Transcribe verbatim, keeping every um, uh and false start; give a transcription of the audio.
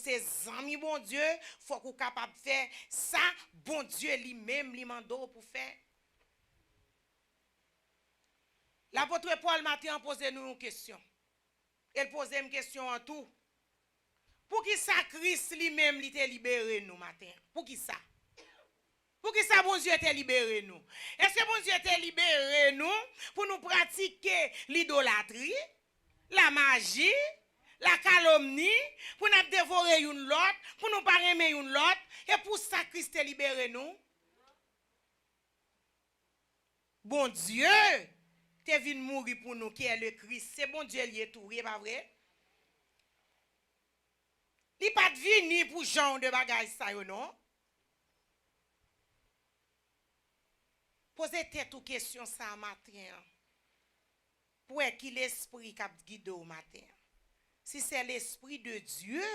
se zanmi Bondye, fòk ou kapab fè sa Bondye li menm li mande w pou fè. Lapot Pòl maten an poze nou yon kesyon. E l poze m kesyon an tou. Poukisa Kris li menm li te libere nou maten an? Poukisa? Poukisa Bondye te libere nou? Èske Bondye te libere nou pou nou pratike lidolatri, lamaji, lakalomni, pou n ap devore youn lòt, pou nou pa renmen youn lòt? E pou sa Kris te libere nou? Bondye te vin mouri pou nou, ki è le Kris. Se Bondye l ye tou, wi, e pa vre? Li pa t vini pou jan de bagay sa yo, non. Poze tèt ou kesyon sa a maten an. Pou wè ki lespri k ap gide w maten an. Si se lespri de Dye,